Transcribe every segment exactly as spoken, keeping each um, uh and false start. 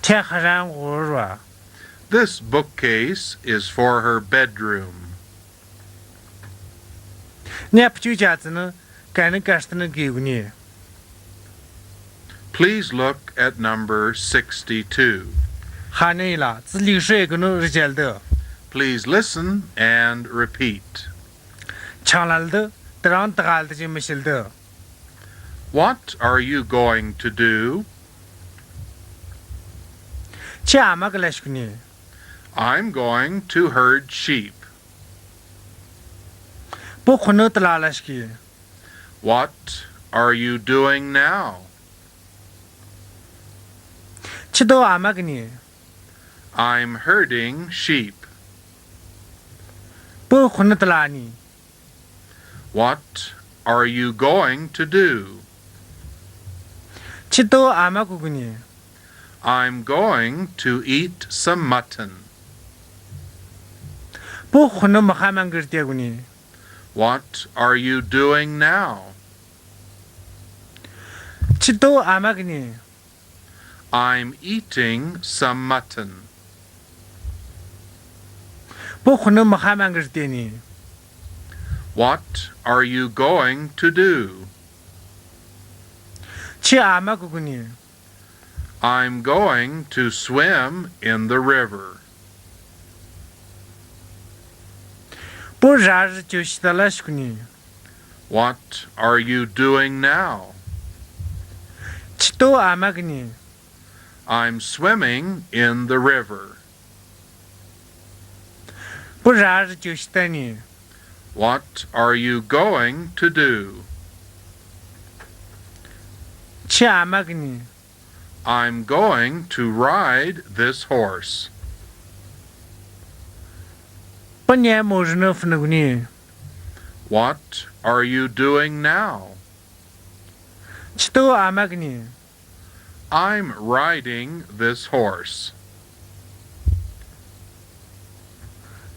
ཐེ་ཧ་རང་ངོར་བ། This bookcase is for her bedroom. ནི་ཕྱུ་ཅ་ཙི་ནི་ཀ་ནི་ཀ་སྟི་ནི་གི་གུ་ནི། Please look at number sixty-two. ཧ་ནི་ལ་ཙི་ལི་ཧྲེ་གུ་ནི་རི་ཅལ་དུ། Please listen and repeat. ཆང་ལ་ལ་དུ་དི་རང་ཏི་ག་ལ་དི་ཅི་མི་ཤིལ་དུ། What are you going to do? ཅི་ཨ་མ་གི་ལ་ཤི་གུ་ནི། I'm going to herd sheep. པོ་ཁུ་ནི་ཏི་ལ་ལ་ཤི་གི། What are you doing now? ཅི་ཏོ་ཨ་མ་གི་ནི། I'm herding sheep. པོ་ཁུ་ནི་ཏི་ལ་ནི། What are you going to do? ཅི་ཏོ་ཨ་མ་གུ་གུ་ནི། I'm going to eat some mutton. པོ་ཁུ་ནི་མ་ཧ་མ་གི་རི་ཏེ་གུ་ནི། What are you doing now? ཅི་ཏོ་ཨ་མ་གི་ནི། I'm eating some mutton. པོ་ཁུ་ནི་མ་ཧ་མ་གི་རི་ཏེ་ནི། What are you going to do? ཅི་ཨ་མ་གུ་གུ་ནི། I'm going to swim in the river. པོ་ར་རི་ཅོ་ཤི་ཏ་ལ་ཤི་གུ་ནི། What are you doing now? ཅི་ཏོ་ཨ་མ་གི་ནི། I'm swimming in the river. པོ་ར་རི་ཅོ་ཤི་ཏ་ནི། What are you going to do? ཅི་ཨ་མ་གི་ནི། I'm going to ride this horse. པ་ཉ་མོ་རི་ནི་ཕུ་ནི་གུ་ནི། What are you doing now? ཅི་ཏོ་ཨ་མ་གི་ནི། I'm riding this horse.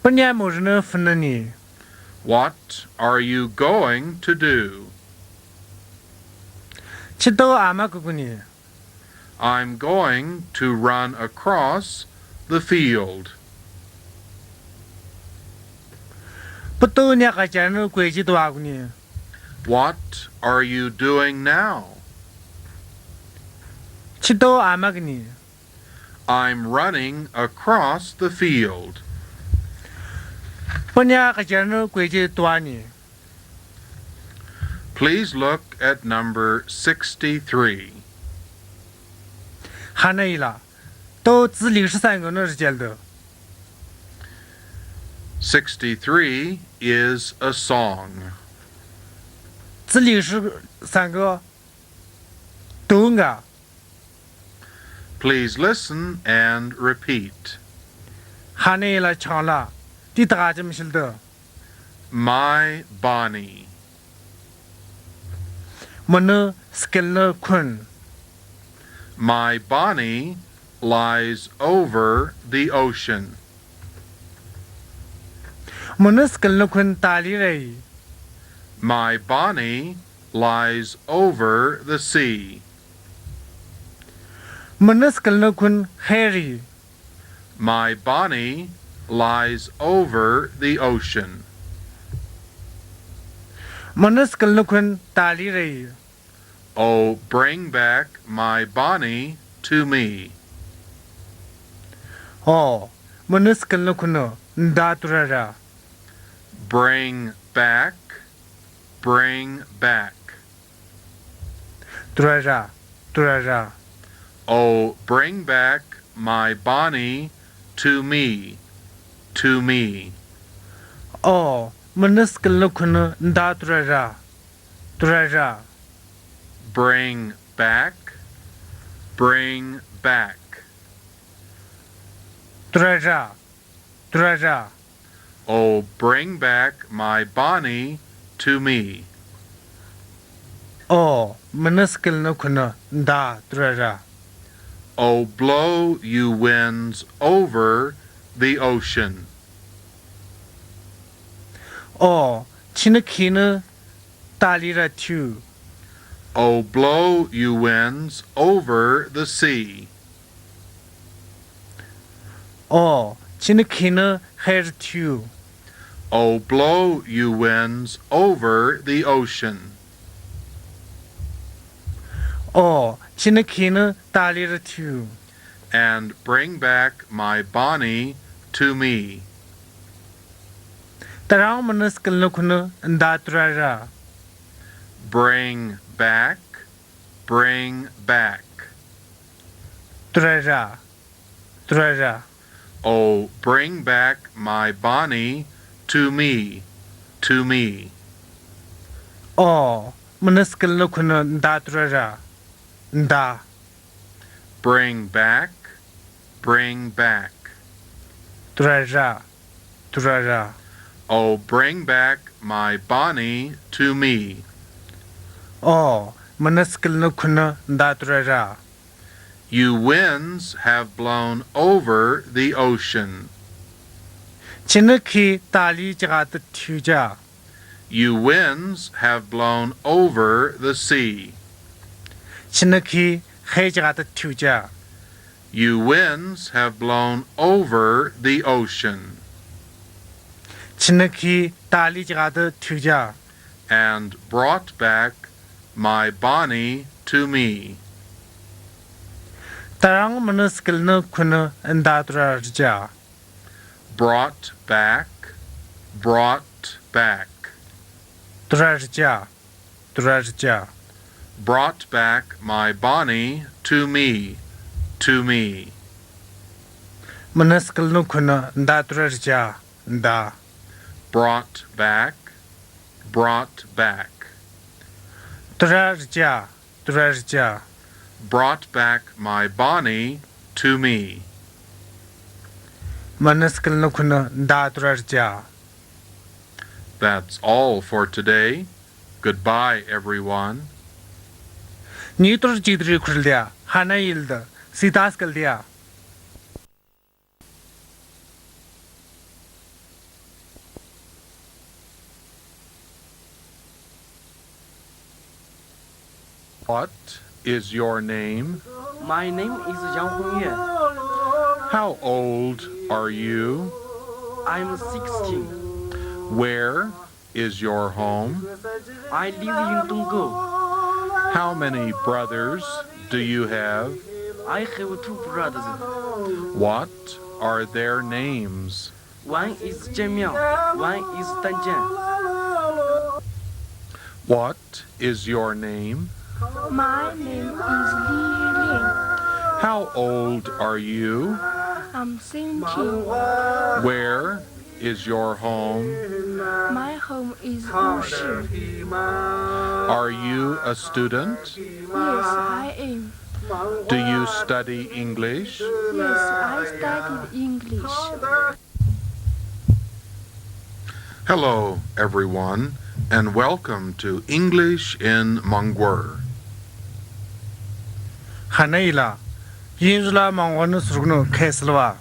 པ་ཉ་མོ་རི་ནི་ཕུ་ནི་ནི། What are you going to do? ཅི་ཏོ་ཨ་མ་གུ་གུ་ནི། I'm going to run across the field. པ་ཏོ་ཉ་ཀ་ཅ་ནི་ཀོ་ཅི་ཏོ་ཨ་གུ་ནི། What are you doing now? ཅི་ཏོ་ཨ་མ་གི་ནི། I'm running across the field. པ་ཉ་ཀ་ཅ་ནི་ཀོ་ཅི་ཏོ་ཨ་ནི། Please look at number sixty-three. ཧ་ན་ཡི་ལ། ཏོ་ཙི་ལི་ཧྲི་སན་གོ་ནི་རི་ཅལ་དུ། Sixty-three is a song. ཙི་ལི་ཧྲི་སན་གོ་ཏོ་ང་། Please listen and repeat. ཧ་ན་ཡི་ལ་ཆང་ལ་ཏི་ཏ་ག་ཅི་མི་ཤིལ་དུ། My Bonnie. མོ་ནི་སྐལ་ནི་ཁུན། My Bonnie lies over the ocean. མོ་ནི་སྐལ་ནི་ཁུན་ཏ་ལི་རེ་ཡི། My Bonnie lies over the sea. མོ་ནི་སྐལ་ནི་ཁུན་ཧེ་རི། My Bonnie lies over the ocean. མོ་ནི་སྐལ་ནི་ཁུན་ཏ་ལི་རེ་ཡི། Oh, bring back my Bonnie to me. ཨོ། མོ་ནི་སྐལ་ནི་ཁུན་ནི་ཏ་ཏུ་ར་ར། Bring back, bring back. ཏུ་ར་ར། ཏུ་ར་ར། Oh, bring back my Bonnie to me, to me. ཨོ། མོ་ནི་སྐལ་ནི་ཁུན་ནི་ཏ་ཏུ་ར་ར། ཏུ་ར་ར། Bring back, bring back. ཏུ་ར་ར། ཏུ་ར་ར། Oh, bring back my Bonnie to me. ཨོ། མོ་ནི་སྐལ་ནི་ཁུན་ནི་ཏ་ཏུ་ར་ར། Oh, blow, you winds, over the ocean. ཨོ། ཆུ་ནི་ཁྱེ་ནི་ཏ་ལི་ར་ཐུ། Oh, blow, you winds, over the sea. Oh, chi hnyi khi hnyi hare thiu. Oh, blow, you winds, over the ocean. Oh, chi hnyi khi hnyi tali ra thiu. And bring back my Bonnie to me. Tarang mani sikil hnyi khu hnyi nda tura ra. Bring back, bring back. Tura ra, tura ra. Oh, bring back my Bonnie to me, to me. Oh, mani sikil hnyi khu hnyi nda tura ra. Nda. Bring back, bring back. Tura ra, tura ra. Oh, bring back my Bonnie to me. Oh, mani sikil hnyi khu hnyi nda tura ra. You winds have blown over the ocean. Chi hnyi khi tali jaka ta thiu ja. You winds have blown over the sea. Chi hnyi khi hare jaka ta thiu ja. You winds have blown over the ocean. Chi hnyi khi tali jaka ta thiu ja. And brought back my Bonnie to me. Tarang mani sikil hnyi khu hnyi nda tura ja. Brought back, brought back. Tura ja, tura ja. Brought back my Bonnie to me, to me. Mani sikil hnyi khu hnyi nda tura ja, nda. Brought back, brought back. Tura ja, tura ja. Brought back my Bonnie to me. Mani sikil hnyi khu hnyi nda tura ja. That's all for today. Goodbye, everyone. Nitur jidri khurlia, hana yilda, sitas kaldia. What is your name? My name is Yang Hongyue. How old are you? I'm sixteen. Where is your home? I live in Dongguo. How many brothers do you have? I have two brothers. What are their names? One is Jian Miao, one is Tan Jian. What is your name? My name is Li Lin. How old are you? I'm seventeen. Where is your home? My home is Wuxi. Are you a student? Yes, I am. Do you study English? Yes, I studied English. Hello, everyone, and welcome to English in Mangwar. Hana yila, yinzula Mangwar nu surgunu kesilwa.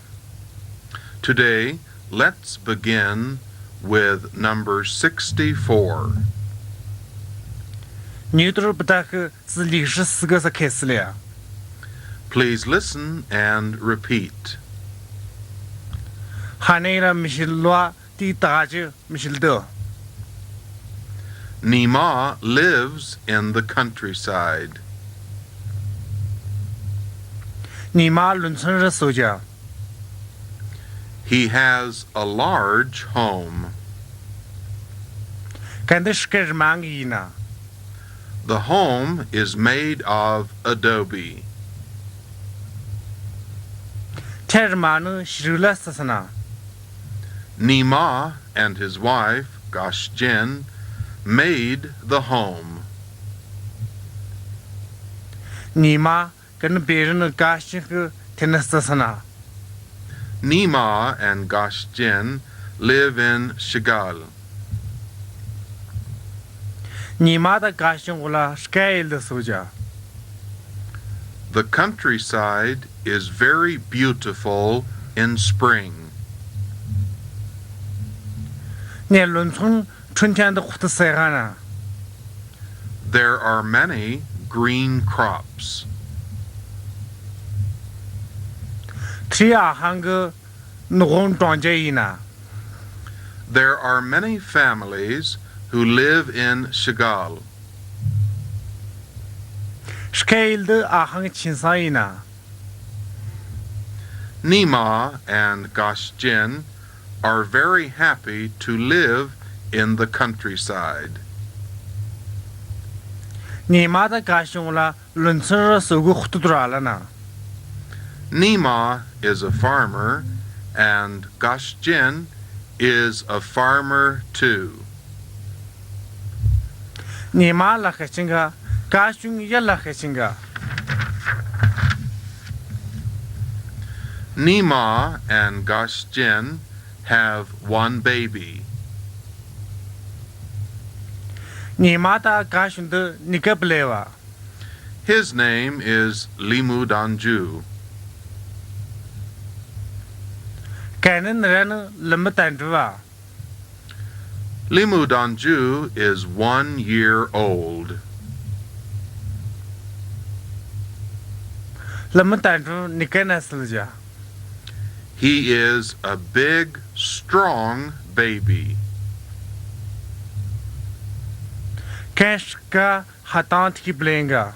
Today, let's begin with number sixty-four. Nitur ptak zili shi siga sa kesilya. Please listen and repeat. Hana yila mishilwa ti taji mishildo. Nima lives in the countryside. Nima lunchon ra soja. He has a large home. Kanda shker mang yina. The home is made of adobe. Ther manu shirula sasana. Nima and his wife, Gashjin, made the home. Nima kanda berin Gashjin ke tena sasana. Nima and Gashjin live in Shigal. Nima ta Gashjin gula shkail da soja. The countryside is very beautiful in spring. Ne lunchon chuntian da khuta segana. There are many green crops. Tri ahang ནག་ཝང་གྲོང་ཁྱེར་ཡིན་ན། There are many families who live in Chagall. སྐྱེ་ཡུལ་འདི་ཨ་ཧང་ཆིན་སང་ཡིན་ན། Nima and Gashjin are very happy to live in the countryside. ཉི་མ་དང་ཀ་ཤུན་ལ་ལུང་ཚན་རི་སོ་གུ་ཁུ་ཏུ་ཏུ་ར་ལ་ན། Nima is a farmer and Gashjin is a farmer too. ཉི་མ་ལ་ཁ་ཆིང་ག་ཀ་ཤུན་ཡ་ལ་ཁ་ཆིང་ག། Nima and Gashjin have one baby. ཉི་མ་དང་ཀ་ཤུན་འདི་ནི་ཀ་པི་ལེ་བ། His name is Limu Danju. ཀ་ནི་ནི་ར་ནི་ལི་མི་ཏན་ཏྲུ་བ། Limu Danju is one year old. ལི་མི་ཏན་ཏྲུ་ནི་ཀ་ན་སིལ་ཇ། He is a big, strong baby. ཀ་ཤུན་ཀ་ཧ་ཏང་ཐིག་པི་ལེ་ཡིན་ག།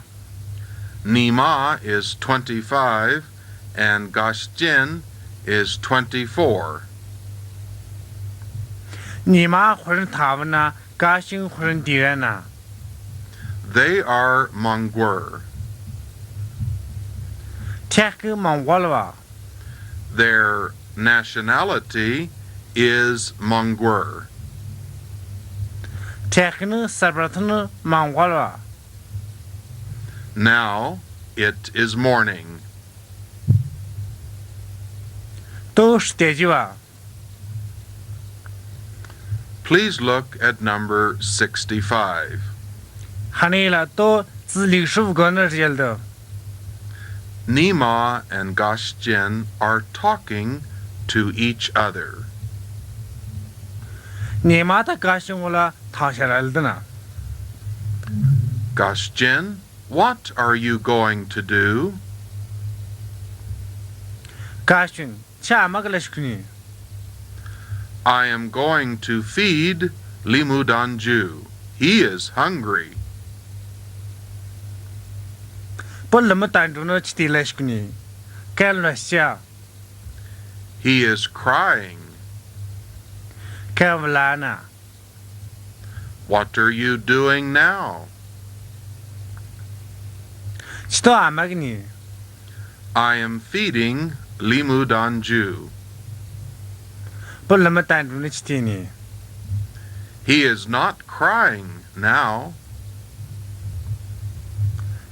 Nima is twenty-five and Gashjin is twenty-four. ཉི་མ་ཧུར་ཐ་བ་ན་ཀ་ཤུན་ཧུར་དི་ར་ན། They are Mangur. ཐེག་གི་མང་གོལ་བ། Their nationality is Mangur. ཐེག་གི་ནི་སར་བ་ཐུ་ནི་མང་གོལ་བ། Now it is morning. ཏོ་སྟེ་ཇི་བ། Please look at number sixty-five. ཧ་ནི་ལ་ཏོ་ཙི་ལིག་ཧྲུབ་གོ་ནི་རེལ་དུ། Nima and Gashjin are talking to each other. ཉི་མ་དང་ཀ་ཤུན་གོ་ལ་ཐག་ཤ་རལ་དུ་ན། Gashjin, what are you going to do? ཀ་ཤུན། ཆ་མ་ག་ལ་ཤུ་ནི། I am going to feed Limu Danju. He is hungry. པོ་ལི་མི་ཏན་ཏྲུ་ནི་ཆི་ཏི་ལ་ཤུ་ནི། ཀ་ལ་ཤ། He is crying. ཀ་བ་ལ་ན། What are you doing now? ཆི་ཏོ་ཨ་མ་གི་ནི། I am feeding Limu Danju. པོ་ལི་མི་ཏན་ཏྲུ་ནི་ཆི་ཏི་ནི། He is not crying now.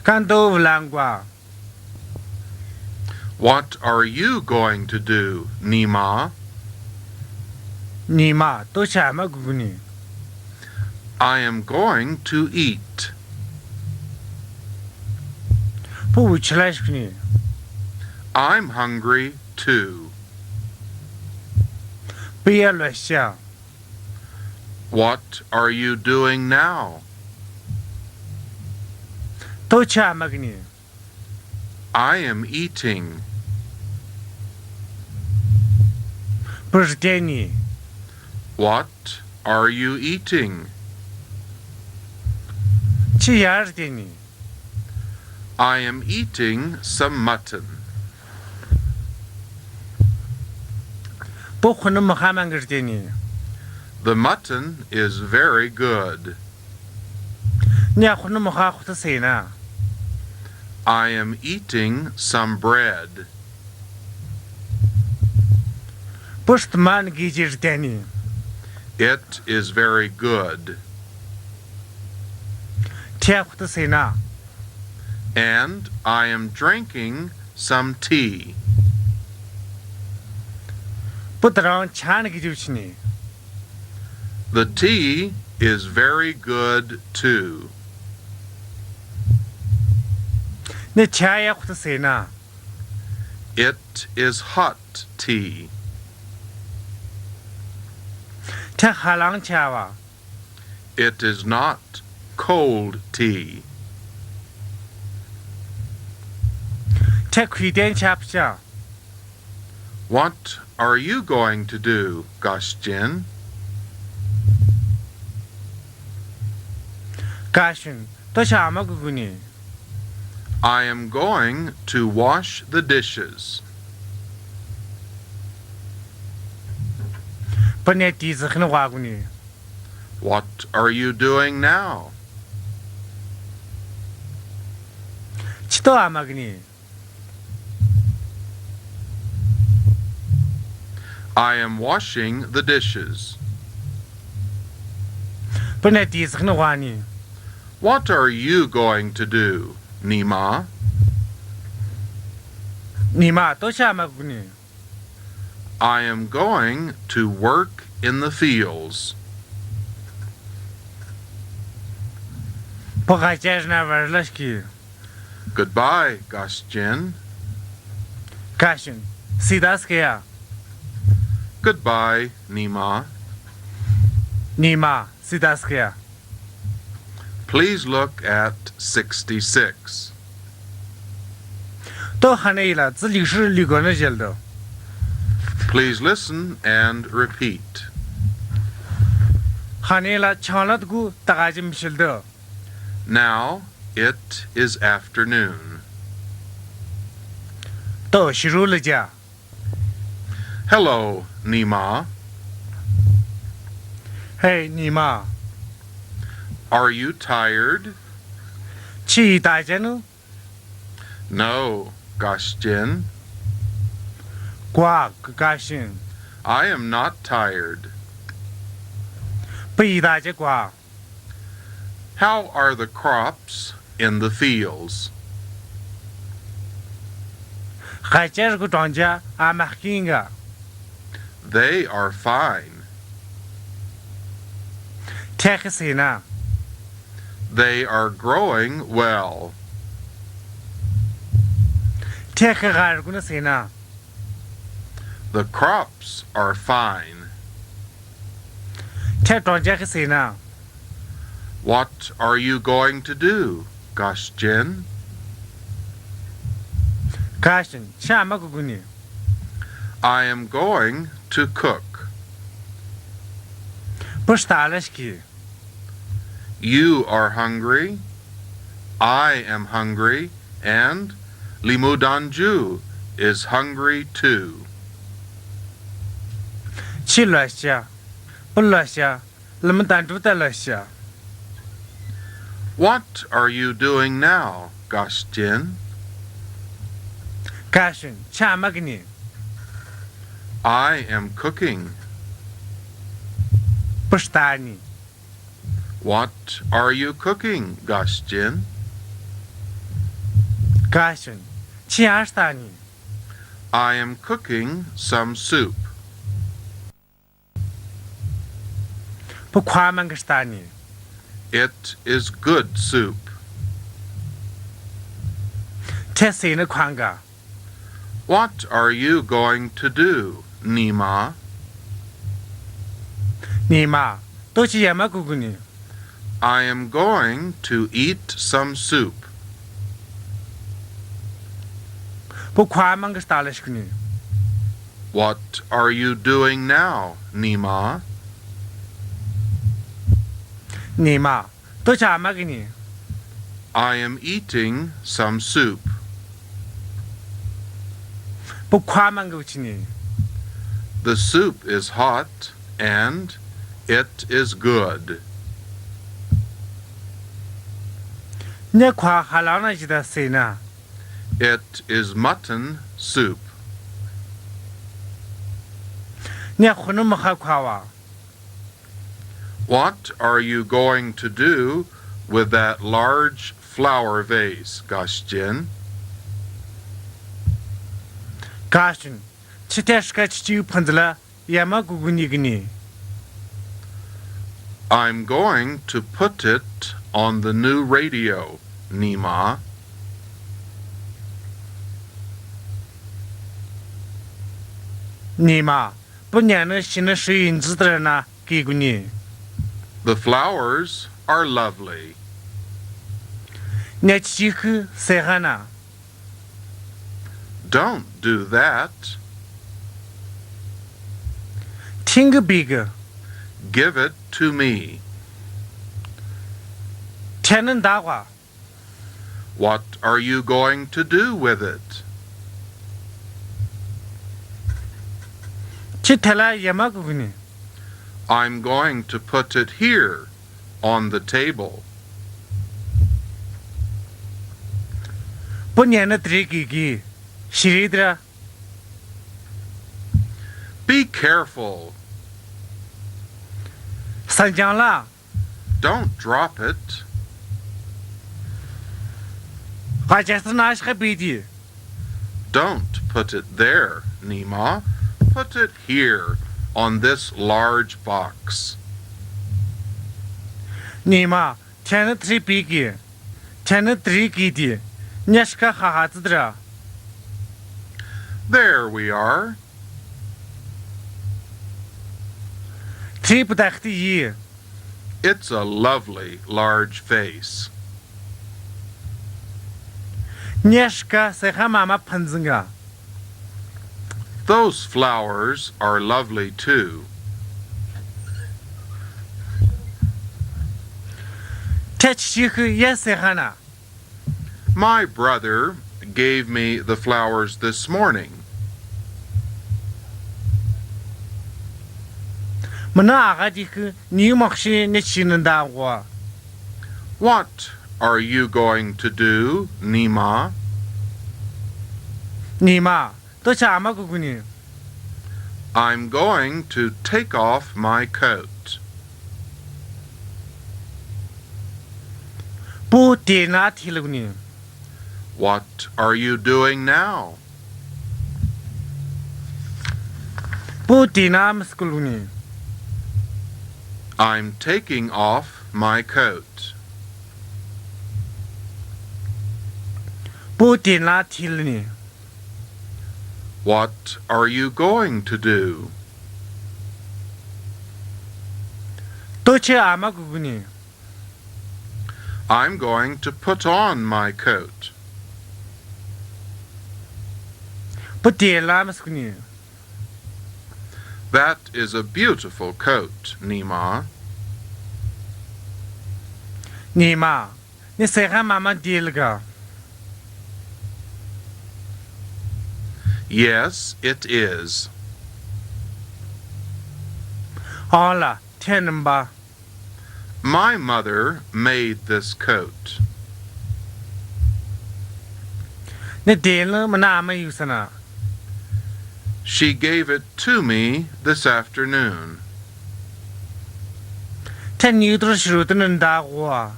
ཀན་ཏོ་བ་ལང་གོ། What are you going to do, Nima? ཉི་མ་ཏོ་ཆ་མ་གུ་གུ་ནི། I am going to eat. པོ་བུ་ཆ་ལ་ཤུ་ནི། I'm hungry too. པི་ཡ་ལ་ཤ། What are you doing now? ཏོ་ཆ་མ་གི་ནི། I am eating. པི་ར་ཏེ་ནི། What are you eating? ཆི་ཡ་ར་ཏེ་ནི། I am eating some mutton. པོ་ཁུ་ནུ་མ་ཧ་མ་གི་ར་ཏེ་ནི། The mutton is very good. ཉ་ཁུ་ནུ་མ་ཧ་ཁུ་ཏུ་སེ་ན། I am eating some bread. པོ་སྟ་མ་ནི་གི་ཇི་ར་ཏེ་ནི། It is very good. ཐེ་ཁུ་ཏུ་སེ་ན། And I am drinking some tea. པོ་ཏ་རང་ཆ་ནི་གི་ཇུ་ཆི་ནི། The tea is very good too. ནི་ཆ་ཡ་ཁུ་ཏུ་སེ་ན། It is hot tea. ཐེ་ཧ་ལང་ཆ་བ། It is not cold tea. ཐེ་ཁུ་ཏེན་ཆ་བ་ཆ། What are you going to do, Goshjin? Goshjin, to cha ama kukuni? I am going to wash the dishes. Pü ne di tsü khinu wa kuni? What are you doing now? Chito ama kuni? I am washing the dishes. Pü ne di tsü khinu wa ni? What are you going to do, Nima? Nima, to cha ama kuni? I am going to work in the fields. Pü khacha zhina varlashki. Goodbye, Goshjin. Goshjin, sita skeya. Goodbye, Nima. Nima, sita skeya. Please look at sixty-six. To hane ila tsü lishi likono jildo. Please listen and repeat. Hane ila changla tuku taga jim shildo. Now it is afternoon. To shiru leja. Hello, Nima. Hey, Nima. Are you tired? Chi ita janu? No, Goshjin. Kwa, Goshjin. I am not tired. Pü ita ja kwa. How are the crops in the fields? Khacha zhiku dangja amahkinga. They are fine. Thekhi sena. They are growing well. Thekhi kha zhikuni sena. The crops are fine. Thekhi dangja khi sena. What are you going to do, Goshjin? Goshjin, chi ama kukuni? I am going to cook. Pü shita lashki. You are hungry. I am hungry, and Limudanju is hungry too. Chi lashja, pü lashja, Limudanju ta lashja. What are you doing now, Goshjin? Goshjin, chi ama kuni? I am cooking. Pü shita ni? What are you cooking, Goshjin? Goshjin, chi a shita ni? I am cooking some soup. Pü khwa mangki shita ni? It is good soup. Thesena khwanga. What are you going to do, Nima? Nima, to chi ama kukuni? I am going to eat some soup. Pü khwa mangki shita lashkuni? What are you doing now, Nima? Nima, to chi ama kuni? I am eating some soup. Pü khwa mangki wuchini? The soup is hot and it is good. Ne khwa halana jida sena. It is mutton soup. Ne khunu mükha khwawa. What are you going to do with that large flower vase, Goshjin? Goshjin, chi theshka chichi phangzila ama kukuni kuni? I'm going to put it on the new radio, Nima. Nima, pü nyanü shinü shi yinzü trana kikuni? The flowers are lovely. Ne chichi khu sehana. Don't do that. ཏིང་གི་བིག Give it to me. ཐད་ནི་ད་གོ What are you going to do with it? ཅི་ཐད་ལ་ཡ་མ་གུ་གུ་ནི I'm going to put it here on the table. པུ་ཉན་ནི་ཏྲི་གི་གི་ཤི་རི་དྲ Be careful. སན་ཅང་ལ Don't drop it. ཀ་ཅ་སི་ན་ཤ་བི་དི Don't put it there, Nima. Put it here on this large box. ཉི་མ། ཐད་ནི་ཏྲི་བིག་གི་ཐད་ནི་ཏྲི་གི་དི་ཉ་ཤ་ཁ་ཧ་ཧ་ཙི་དྲ There we are. ཏྲི་བུ་ཏག་ཏི་ཡི It's a lovely large vase. ཉ་ཤ་ཁ་སེ་ཧ་མ་མ་ཕན་ཟིང་ག Those flowers are lovely too. ཐད་ཅི་ཤི་ཁུ་ཡ་སེ་ཧ་ན My brother gave me the flowers this morning. མ་ན་ཨ་ག་དི་ཁུ་ཉི་མ་ཤི་ནི་ཅི་ནི་ད་གོ What are you going to do, Nima? ཉི་མ། ཏོ་ཅི་ཨ་མ་གུ་གུ་ནི I'm going to take off my coat. པུ་ཏི་ན་ཐི་ལུ་གུ་ནི What are you doing now? པུ་ཏི་ན་མ་སྐུལ་གུ་ནི I'm taking off my coat. པུ་ཏི་ན་ཐི་ལུ་ནི What are you going to do? ཏོ་ཅི་ཨ་མ་གུ་གུ་ནི I'm going to put on my coat. པུ་ཏི་ལ་མ་སྐུ་ནི That is a beautiful coat, Nima. ཉི་མ། ནི་སེ་ཧ་མ་མ་དི་ལ་ག Yes, it is. ཨོ་ལ། ཐད་ནི་བ My mother made this coat. ནི་དི་ལ་མ་ན་ཨ་མ་ཡུ་ས་ན She gave it to me this afternoon. ཐད་ནི་ཡུ་ཏུ་རུ་ཤི་རུ་ཏུ་ནི་ད་གོ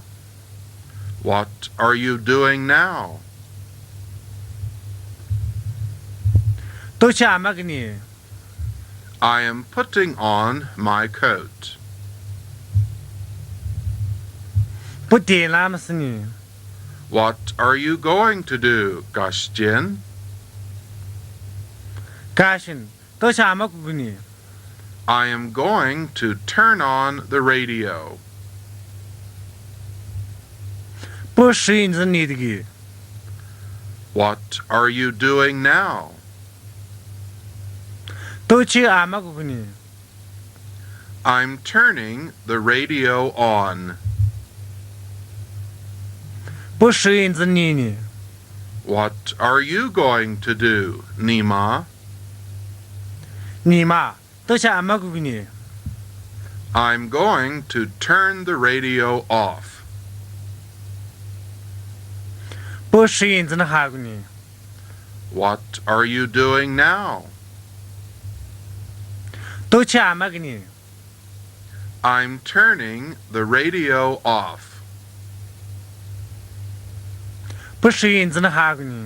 What are you doing now? ཏོ་ཅི་ཨ་མ་གུ་ནི I am putting on my coat. པུ་ཏི་ལ་མ་སི་ནི What are you going to do, Kashjin? ཀ་ཤིན། ཏོ་ཅི་ཨ་མ་གུ་གུ་ནི I am going to turn on the radio. པུ་ཤི་ཡིན་ཟིན་ནི་དི་གི What are you doing now? ཏོ་ཅི་ཨ་མ་གུ་གུ་ནི I'm turning the radio on. པུ་ཤི་ཡིན་ཟིན་ནི་ནི What are you going to do, Nima? ཉི་མ། ཏོ་ཅི་ཨ་མ་གུ་གུ་ནི I'm going to turn the radio off. པུ་ཤི་ཡིན་ཟིན་ཧ་གུ་ནི What are you doing now? ཏོ་ཅི་ཨ་མ་གུ་ནི I'm turning the radio off. པུ་ཤི་ཡིན་ཟིན་ཧ་གུ་ནི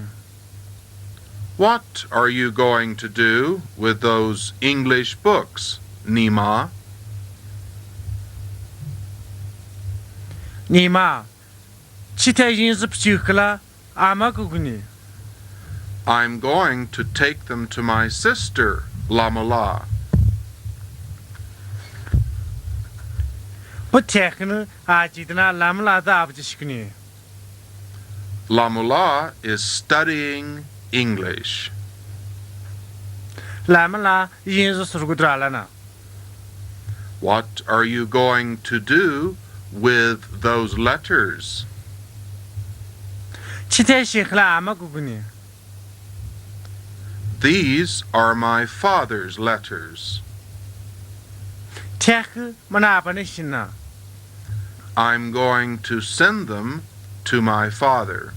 What are you going to do with those English books, Nima? ཉི་མ། ཅི་ཐད་ཡིན་ཟིན་པུ་ཅུ་ཁུ་ལ་ཨ་མ་གུ་གུ་ནི I'm going to take them to my sister, Lamala. པུ་ཐད་ཁུ་ནི་ཨ་ཅི་ཏི་ན་ལ་མ་ལ་ད་ཨ་བ་ཅི་ཤི་གུ་ནི Lamala is studying English. ལ་མ་ལ་ཡིན་ཟིན་སུར་གུ་ཏྲ་ལ་ན། What are you going to do with those letters? Chi thil shikhala ama kukuni. These are my father's letters. Thilkha mına apanü shina. I'm going to send them to my father.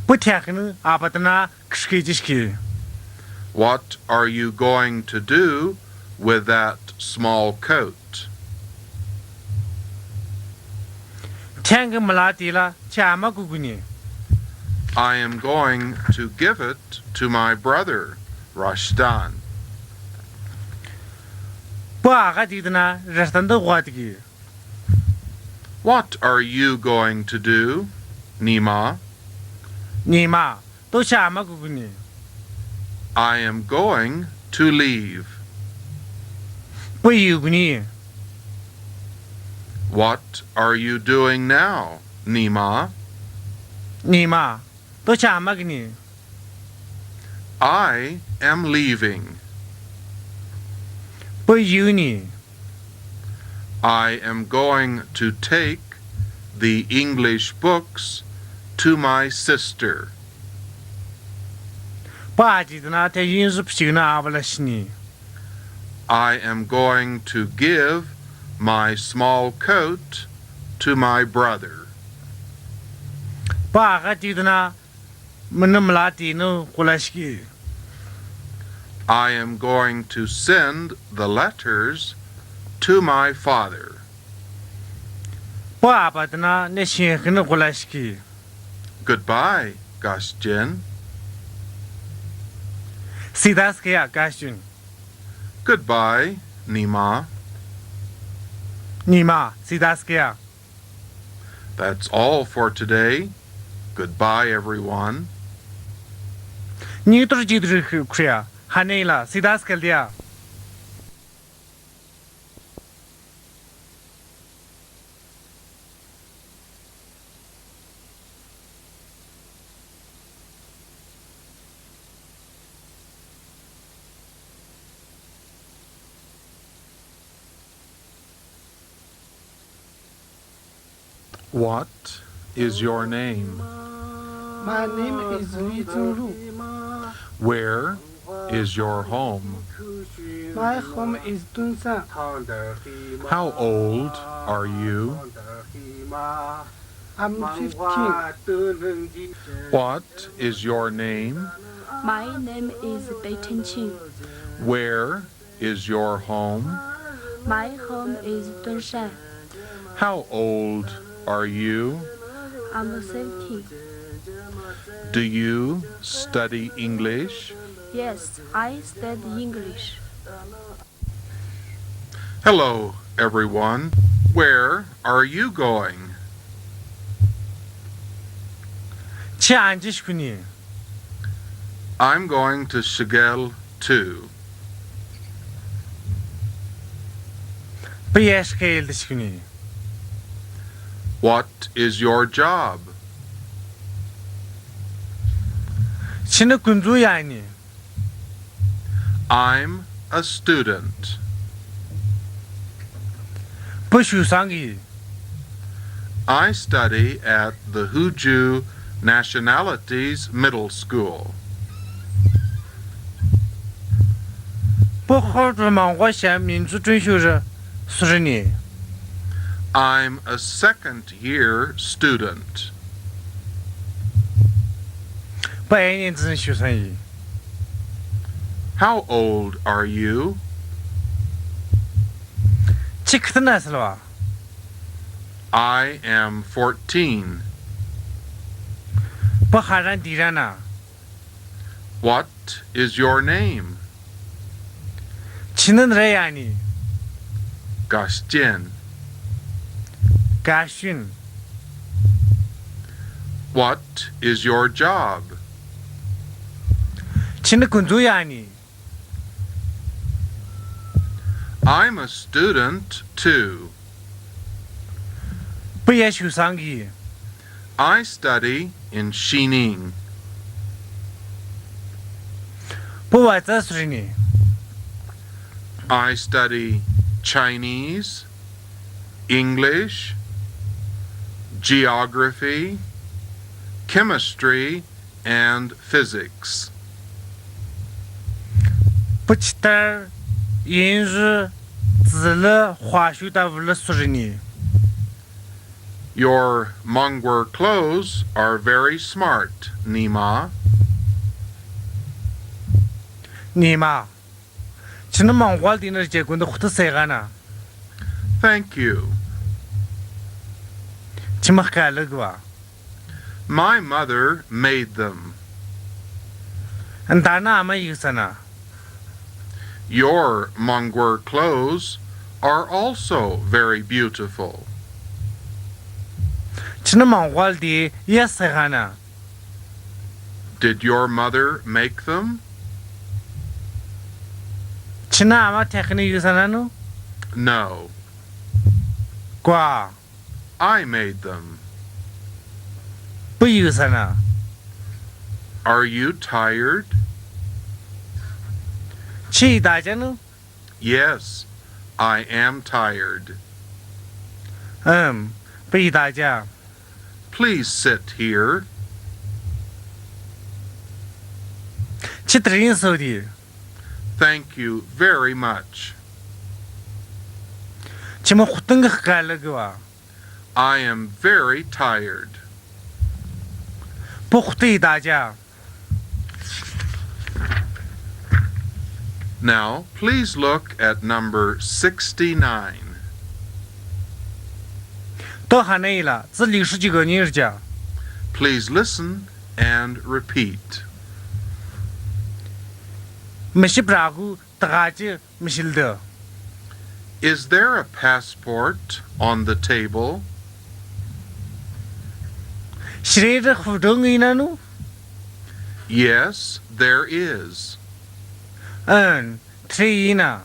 Pü thilkhanü apa tana kashki jishki. What are you going to do with that small coat? Thilkha mülati la chi ama kukuni. I am going to give it to my brother, Rashdan. Pü aga ditna Rashdan da wati ki. What are you going to do, Nima? Nima, to chi ama kukuni. I am going to leave. Pü yukuni. What are you doing now, Nima? Nima, to chi ama kini. I am leaving. Pü yuni. I am going to take the English books to my sister. Pü aji tana te yinzu pchina avalashni. I am going to give my small coat to my brother. Pü aga ditna mına mülati nü kulashki. I am going to send the letters to my father. Pü apa tana ne shikhanü kulashki. Goodbye, Gashjin. Sidaske ya, Gashjin. Goodbye, Nima. Nima, sidaske ya. That's all for today. Goodbye, everyone. Nitur jidri khria, hanela, sidaske dia. What is your name? My name is Li Zhenglu. Where is your home? My home is Tuensang. How old are you? I'm fifteen. What is your name? My name is Bei Chenqing. Where is your home? My home is Tuensang. How old are you? I'm seventeen. Do you study English? Yes, I study English. Hello, everyone. Where are you going? Chi anji shikuni. I'm going to Shigel too. Pü ya Shigel shikuni. What is your job? Chinü kunzu ya ni. I'm a student. Pü shusangi. I study at the Huju Nationalities Middle School. Pü khor tü mangwa sha minzu tun shu re sürüni. I'm a second year student. Pü eni zin shusangi. How old are you? Chi khütana sülwa. I am fourteen. Pü haran dirana. What is your name? Chinü nre ya ni. Gashjin. Gashjin. What is your job? Chinü kunzu ya ni. I'm a student too. Pü ya shusangi. I study in Xining. Pü watsa sürüni. I study Chinese, English, geography, chemistry, and physics. Pü chithar, 英语, 地理, 化学 ta vül sürni. Your Mangwar clothes are very smart, Nima. Nima. Chingnü mangwal dinü je gundu khutu segana. Thank you. Chima kala gwa. My mother made them. Ndana ama yusana. Your Mangwar clothes are also very beautiful. Chingnü mangwal di ya segana. Did your mother make them? Chingnü ama tekni yusana nu? No. Kwa. I made them. Pü yusana. Are you tired? Chi da janu? Yes, I am tired. Um, pü da ja. Please sit here. Chitrin sodi. Thank you very much. Chima khutang kala gwa. I am very tired. Pü khutu da ja. Now, please look at number sixty-nine. To hane ila, zi li shi ji go ni ja. Please listen and repeat. Mishi bragu tagaji mishilde. Is there a passport on the table? Shirere khudung inanu? Yes, there is. An, tri ina.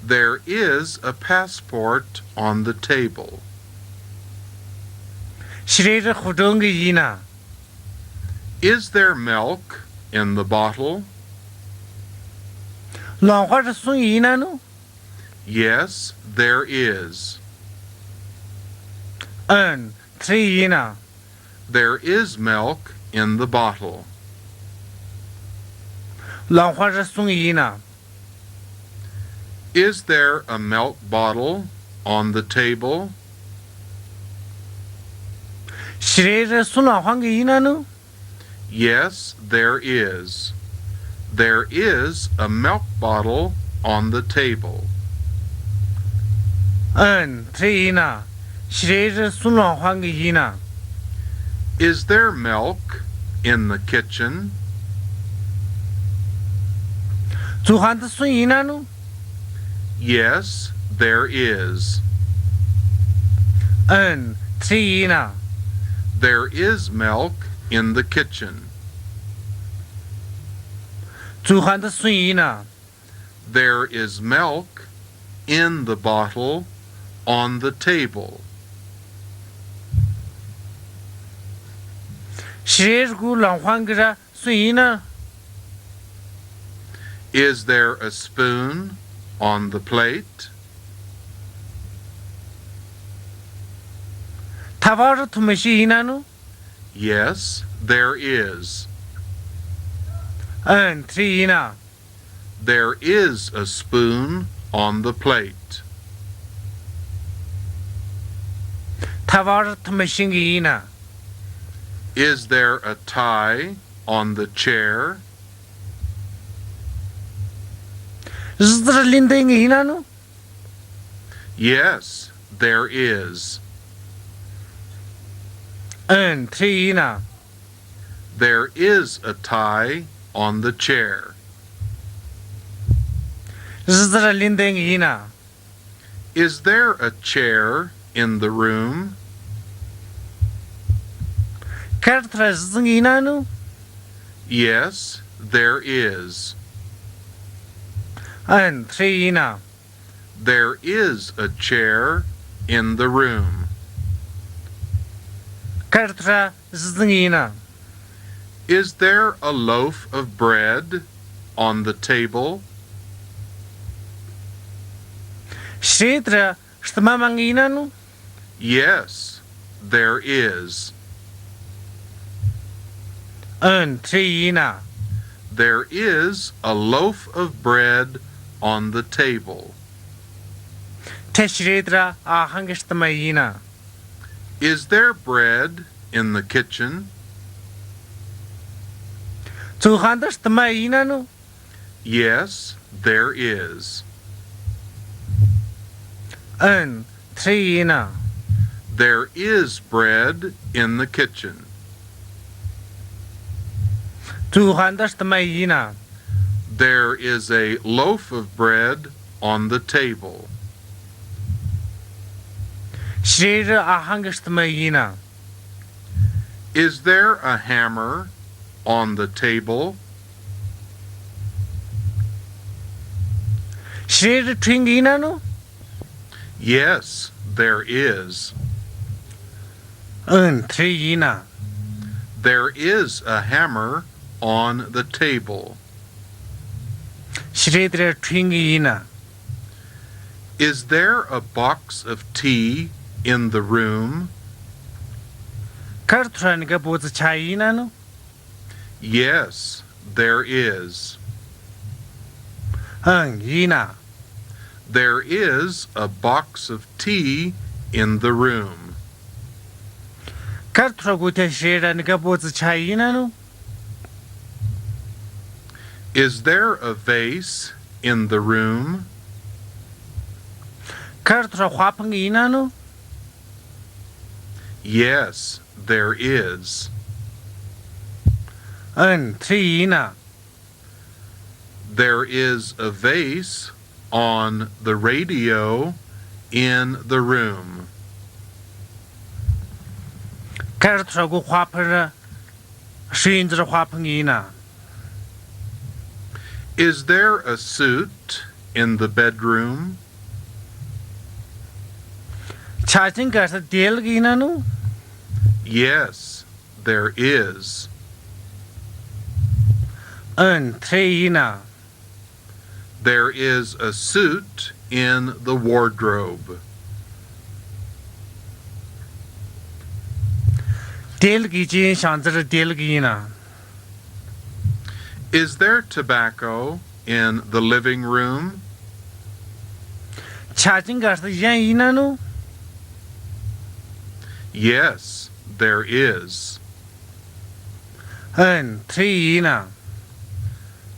There is a passport on the table. Shirere khudung ina. Is there milk in the bottle? Longkhwa sung inanu? Yes, there is. An, tri ina. There is milk in the bottle. Longkhwa sung ina. Is there a milk bottle on the table? Shirere sung longkhwa inanu? Yes, there is. There is a milk bottle on the table. An, tri ina. Shirere sung longkhwa ina. Is there milk in the kitchen? Zukhwan sung inanu? Yes, there is. An, tri ina. There is milk in the kitchen. Zukhwan sung ina. There is milk in the bottle on the table. Shirere gu longkhwa ra sung ina? Is there a spoon on the plate? Thavara thumashi inanu? Yes, there is. An, tri ina. There is a spoon on the plate. Thavara thumashi ina? Is there a tie on the chair? Zhira linding inanu? Yes, there is. An, tri ina. There is a tie on the chair. Zhira linding ina? Is there a chair in the room? Kartra zhing inanu? Yes, there is. An, tri ina. There is a chair in the room. Kartra zhing ina? Is there a loaf of bread on the table? Shredra, rhtama mang yina nu? Yes, there is. Ün, thri yina. There is a loaf of bread on the table. Thri shredra ahang rhtama yina. Is there bread in the kitchen? Tsukhanda rhtama yina nu? Yes, there is. Ün, thri yina. There is bread in the kitchen. Tsukhanda rhtama yina. There is a loaf of bread on the table. Shredra ahang rhtama yina. Is there a hammer on the table? Shredra thring yina nu? Yes, there is. Ün, thri yina. There is a hammer on the table. Shredra thring yina. Is there a box of tea in the room? Khar thura nika botsa cha yina nu? Yes, there is. Ün, yina. There is a box of tea in the room. Khar thura gu thri shredra nika botsa cha yina nu? Is there a vase in the room? Khar thura khwapang yina nu? Yes, there is. Ün, thri yina. There is a vase on the radio in the room. Khar thura gu khwapang, shrinjra khwapang yina. Is there a suit in the bedroom? Chaching garsa delg yina nu? Yes, there is. Ün, thri yina. There is a suit in the wardrobe. Delg yichin shanzar delg yina. Is there tobacco in the living room? Chaching garsa yan yina nu? Yes, there is. Ün, thri yina.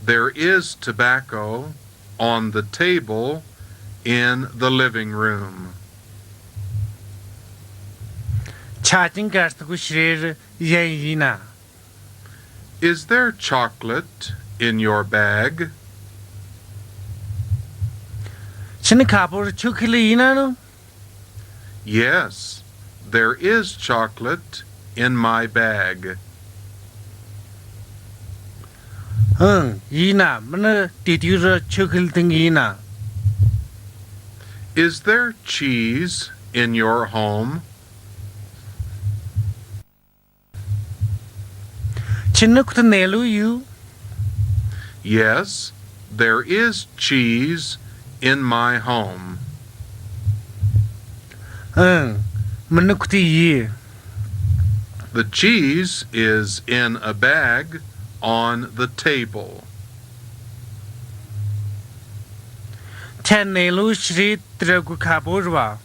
There is tobacco on the table in the living room. Chaching garsa gu shredra yan yina. Is there chocolate in your bag? Chini khapur chukili yina nu? Yes, there is chocolate in my bag. Ün, yina, mani titiura chukil ting yina. Is there cheese in your home? Chini kut nelu yu? Yes, there is cheese in my home. Ün, mani kut yi. The cheese is in a bag on the table. Thri nelu shredra gu khapur wa?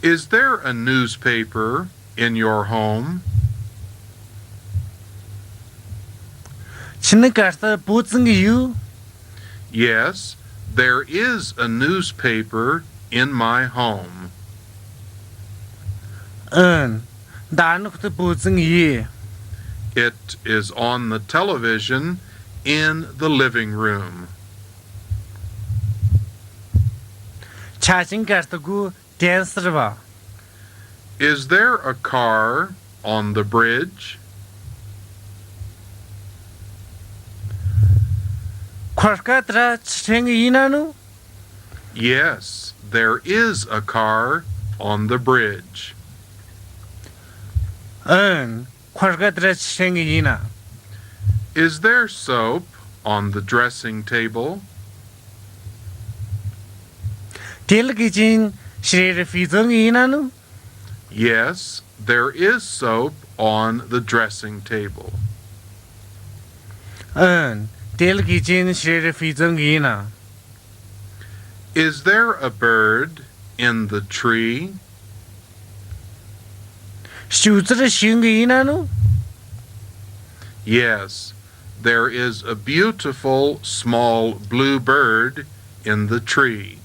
Is there a newspaper in your home? Chini garsa botsing yu? Yes, there is a newspaper in my home. Ün, danu kut botsing yi. It is on the television in the living room. Chaching garsa gu densir wa? Is there a car on the bridge? Khwarka tra chiteng yina nu? Yes, there is a car on the bridge. Ün, khwarka tra chiteng yina. Is there soap on the dressing table? ཏེ་ལ་ཀི་ཅིན་ཤྲེ་ར་ཕི་ཛོ་ངི་ཨིན་ན་ནུ། Yes, there is soap on the dressing table. ཨན། ཏེ་ལ་ཀི་ཅིན་ཤྲེ་ར་ཕི་ཛོ་ངི་ཨིན་ན། Is there a bird in the tree? ཤུ་ཙི་ར་ཤུ་ངི་ཨིན་ན་ནུ། Yes, there is a beautiful small blue bird in the tree.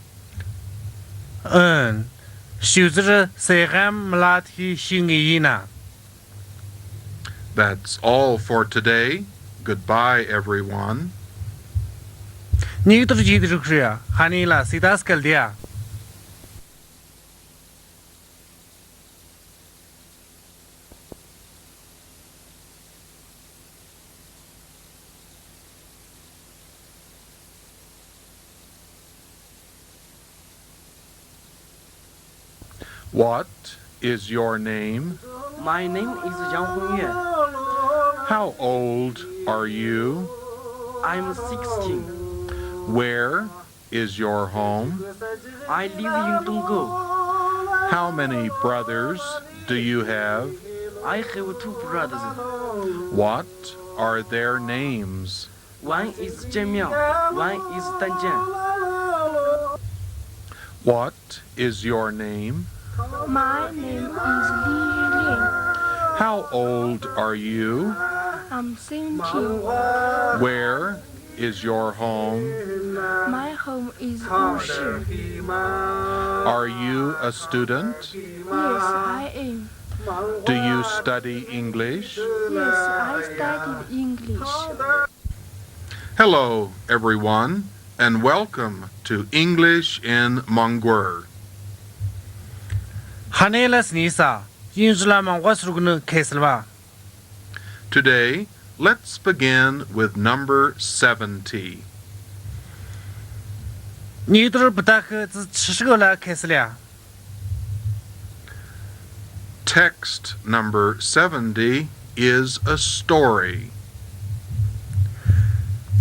ཨན། ཤུ་ཙི་ར་སེ་གམ་མ་ལ་ཐི་ཤུ་ངི་ཨིན་ན། That's all for today. Goodbye, everyone. ཉིག་ཏུར་ཇི་དི་རུག་ཧྲི་ཡ། ཧ་ནི་ལ་སི་ཏ་སྐལ་དི་ཡ། What is your name? My name is Yang Hongyue. How old are you? I'm sixteen. Where is your home? I live in Dongguo. How many brothers do you have? I have two brothers. What are their names? One is Jian Miao, one is Tan Jian. What is your name? My name is Li Lian. How old are you? I'm seventeen. Where is your home? My home is Wuxi. Are you a student? Yes, I am. Do you study English? Yes, I studied English. Hello, everyone, and welcome to English in Mangor. ཧ་ནེ་ལ་སི་ནི་ས། ཨིན་ཇི་ལ་མང་བ་སུ་རུག་ནི་ཁེ་སལ་བ། Today, let's begin with number seventy. ཉིག་ཏུར་བུ་ཏ་ཁི་ཙི་ཆི་ཤི་གོ་ལ་ཁེ་སལ་ཡ། Text number seventy is a story.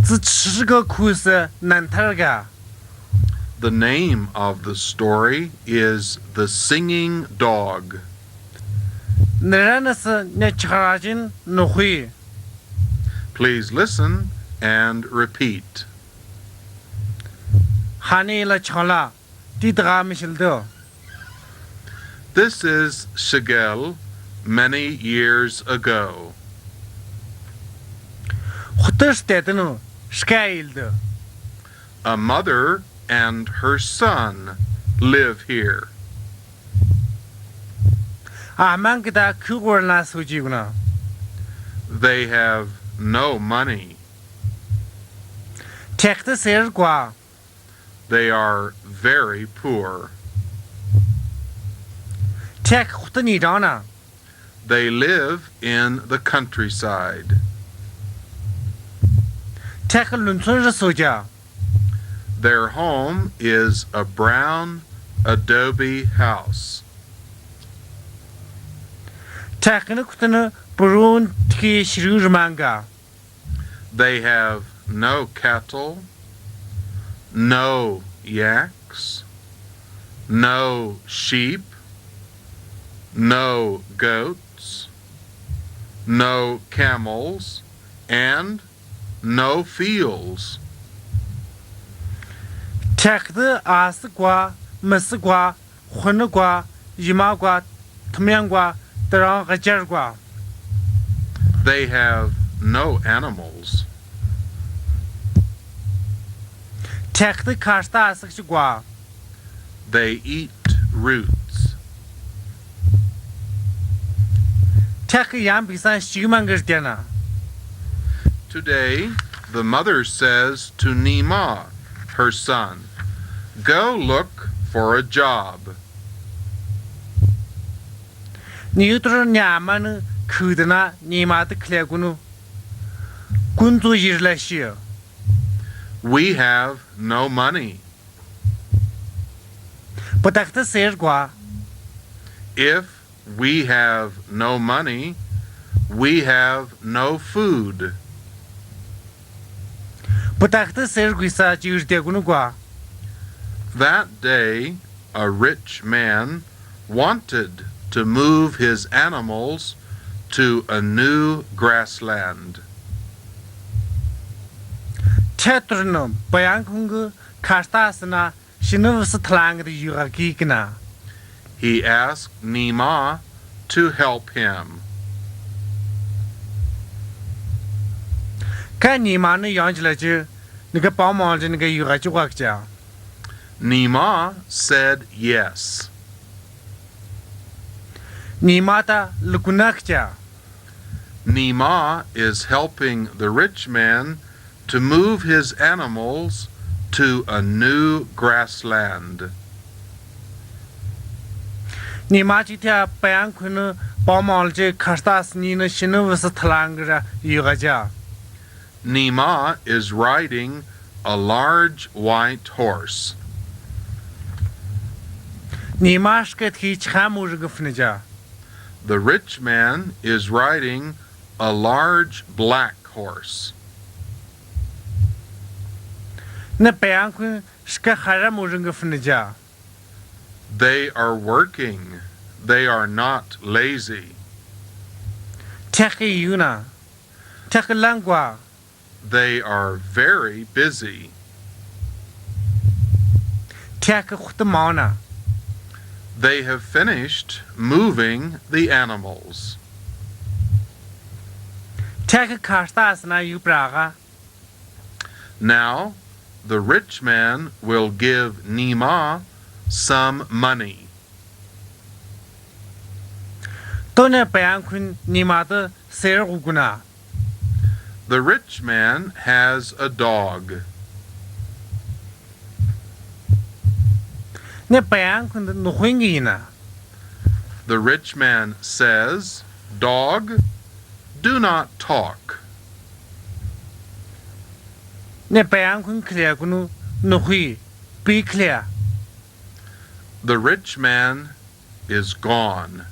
ཙི་ཆི་ཤི་གོ་ཁུ་སི་ནན་ཐར་ག། The name of the story is The Singing Dog. ནི་ར་ནི་སི་ཉ་ཆ་ར་ཅིན་ནོ་ཧུའེ། Please listen and repeat. ཧ་ནེ་ལ་ཆང་ལ། ཏི་ཏི་ག་མི་ཤིལ་དུ། This is Shigel many years ago. ཧུ་ཏི་སྟེ་ཏི་ནུ་སྐ་ཡིལ་དུ། A mother and her son live here. ཨ་མང་གི་ད་ཁུ་གོར་ན་སུ་ཅི་གུ་ན། They have no money. ཐེག་ཏི་སེར་ཀ་བ། They are very poor. ཐེག་ཧུ་ཏི་ནི་དང་ན། They live in the countryside. ཐེག་ལུན་ཚོན་རི་སོ་ཀྱ། Their home is a brown adobe house. ཐེག་ནི་ཁུ་ཏི་ནི་པུ་རུན་ཐི་ཤི་རུ་རི་མང་ག། They have no cattle, no yaks, no sheep, no goats, no camels, and no fields. ཐེག་ཏི་ཨ་སི་ཀ་བ་མི་སི་ཀ་བ། ཧུ་ནི་ཀ་བ། ཡི་མ་ཀ་བ། ཐུམ་ཡང་ཀ་བ། ཏི་རང་ག་ཅར་ཀ་བ། They have no animals. ཐེག་ཏི་ཁ་སྟ་ཨ་སི་ཀ་ཅིག་ཀ་བ། They eat roots. ཐེག་གི་ཡང་བི་སང་ཤིག་མང་གི་རྒྱ་ན། Today, the mother says to Nima, her son, "Go look for a job." ཉིག་ཏུར་ཉ་མ་ནི་ཁུ་ཏི་ན་ཉི་མ་ཏི་ཁི་ལེ་གུ་ནུ། ཀུན་ཙོ་ཡིར་ལ་ཤི། We have no money. བུ་ཏག་ཏི་སེར་ཀ་བ། If we have no money, we have no food. བུ་ཏག་ཏི་སེར་གུ་ས་ཅིག་རྒྱ་གུ་ནུ་ཀ་བ། That day, a rich man wanted to move his animals to a new grassland. ཐད་ཐོར་ནི་བུ་ཡང་ཁུན་གི་ཁ་རྟ་སི་ནང་ཤིན་ནི་བུ་སི་ཐ་ལང་གི་ཡུལ་ག་གི་ཀི་ན། He asked Nima to help him. ཁ་ཉི་མ་ནི་ཡང་ཅི་ལ་ཅི་ནི་གི་བང་མང་ཅི་ནི་གི་ཡུལ་ག་ཅི་ག་ཅི། Nima said yes. ཉི་མ་ད་ལུ་གུ་ན་ཀི་ཅི། Nima is helping the rich man to move his animals to a new grassland. ཉི་མ་ཅིག་ཐ་བུ་ཡང་ཁུན་ནི་བང་མང་ཅི་ཁ་རྟ་སི་ནི་ཤིན་ནི་བུ་སི་ཐ་ལང་གི་ར་ཡུལ་ག་ཅི། Nima is riding a large white horse. ཉི་མ་སྐད་ཐི་ཆ་མོ་རིང་གི་ཕུ་ནི་ཅི། The rich man is riding a large black horse. ནི་བུ་ཡང་ཁུན་སྐད་ཧ་ར་མོ་རིང་གི་ཕུ་ནི་ཅི། They are working. They are not lazy. ཐག་གི་ཡུ་ན། ཐག་གི་ལང་གོ། They are very busy. ཐག་གི་ཁུ་ཏི་མང་ན། They have finished moving the animals. ཐག་གི་ཁ་རྟ་སི་ནང་ཡུ་པྲ་ག། Now, the rich man will give Nima some money. ཏོ་ནི་བུ་ཡང་ཁུན་ཉི་མ་ཏི་སེར་གུ་གུ་ན། The rich man has a dog. ནི་བུ་ཡང་ཁུན་ཏི་ནོ་ཧུན་གི་ཡིན་ན། The rich man says, "Dog, do not talk." ནི་བུ་ཡང་ཁུན་ཁི་ལེ་གུ་ནོ་ནོ་ཧུ་པི་ཁི་ལེ། The rich man is gone.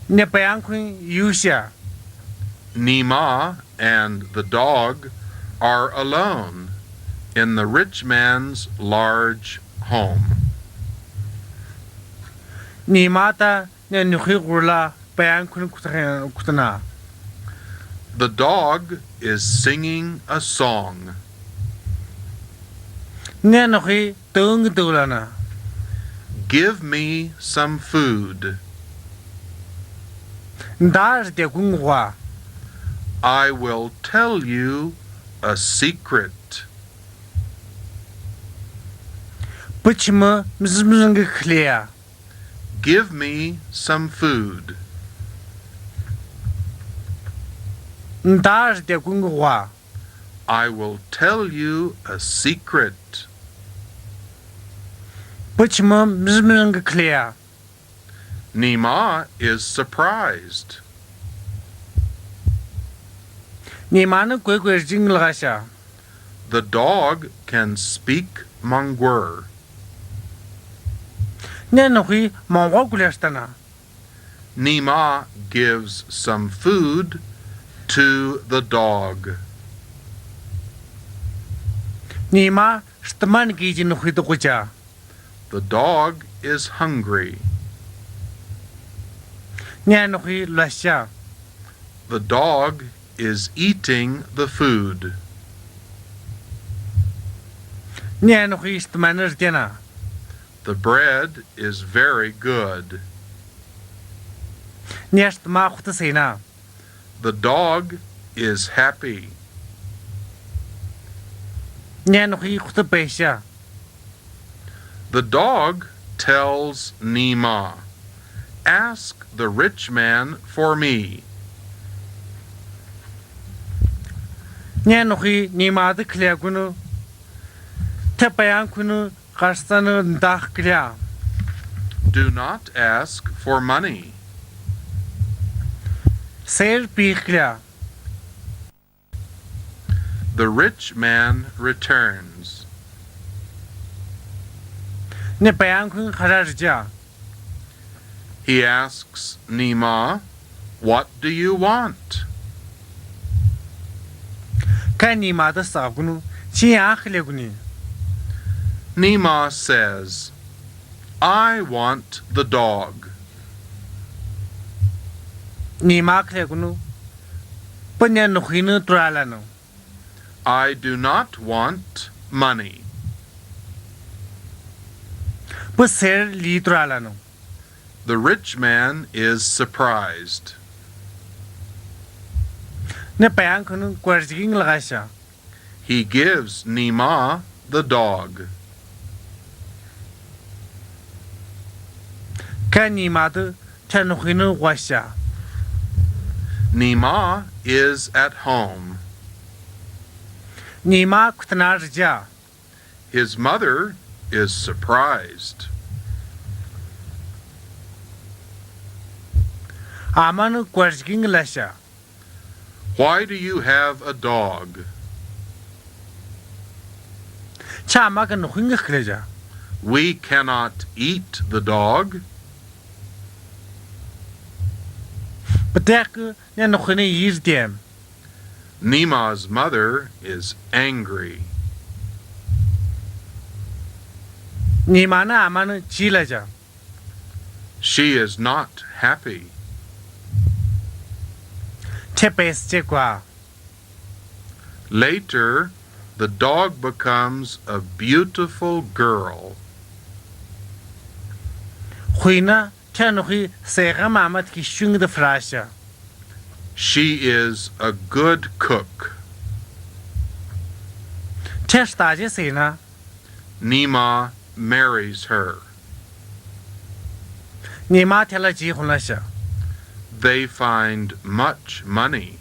ནི་བུ་ཡང་ཁུན་ཡུ་ཤ། Nima and the dog are alone in the rich man's large home. ཉི་མ་ཏ་ནི་ནོ་ཧུ་གུ་ར་ལ་བུ་ཡང་ཁུན་ཁུ་ཏ་ཁུ་ཏ་ན། The dog is singing a song. ནི་ནོ་ཧུ་ཏུང་གི་ཏུ་ལ་ན། Give me some food. ཏ་རི་ཏེ་གུན་གོ་བ། I will tell you a secret. བུ་ཆི་མོ་མི་ཟི་མི་ཟི་གི་ཁི་ལེ་ཡ། Give me some food. ཏ་རི་ཏེ་གུན་གོ་བ། I will tell you a secret. བུ་ཆི་མོ་མི་ཟི་མི་ཟི་གི་ཁི་ལེ་ཡ། Nima is surprised. ཉི་མ་ནི་གོ་གོ་རི་ཇིང་ལ་ག་ཤ། The dog can speak Mangur. ནི་ནོ་ཧུ་མང་གོ་གུ་ལེ་ཤ་ཏ་ན། Nima gives some food to the dog. ཉི་མ་རྟ་མ་ནི་གི་ཇི་ནོ་ཧུ་ཏུ་གོ་ཅ། The dog is hungry. ནི་ནོ་ཧུ་ལ་ཤ། The dog is eating the food. ནི་ནོ་ཧུ་རྟ་མ་ནི་རི་ཏེ་ན། The bread is very good. ནི་རྟ་མ་ཁུ་ཏ་སེ་ན། The dog is happy. ནི་ནོ་ཧུ་ཁུ་ཏ་པེ་ཤ། The dog tells Nima, "Ask the rich man for me." ནི་ནོ་ཧུ་ཉི་མ་ཏི་ཁི་ལེ་གུ་ནོ། ཏེ་བུ་ཡང་ཁུ་ནོ་ཁ་རྟ་ནི་ཏ་ཁི་ལེ། Do not ask for money. སེར་པི་ཁི་ལེ། The rich man returns. ནི་བུ་ཡང་ཁུ་ཁ་ར་རི་ཅ། He asks Nima, "What do you want?" ཁ་ཉི་མ་ཏི་སག་གུ་ནོ་ཅི་ཡང་ཁི་ལེ་གུ་ནི། Nima says, "I want the dog." Nima khlekhnu, pü ne nukhinu turalanu. "I do not want money." Pü ser li turalanu. The rich man is surprised. Ne payang khunu kwarjiking lagasha. He gives Nima the dog. Ka Nima tü thanu khinu washa. Nima is at home. Nima khutna rja. His mother is surprised. Amanu kwarjiking lasha. "Why do you have a dog?" Cha ama ka nukhing khleja. "We cannot eat the dog." Pü tekü ne nukhine yir dem. Nima's mother is angry. Nima na amanu chilaja. She is not happy. Thepes chekwa. Later, the dog becomes a beautiful girl. Khuina, thanu khi sega mamat ki shung de frasha. She is a good cook. Thestaje sena. Nima marries her. Nima thela ji khunlasha. They find much money.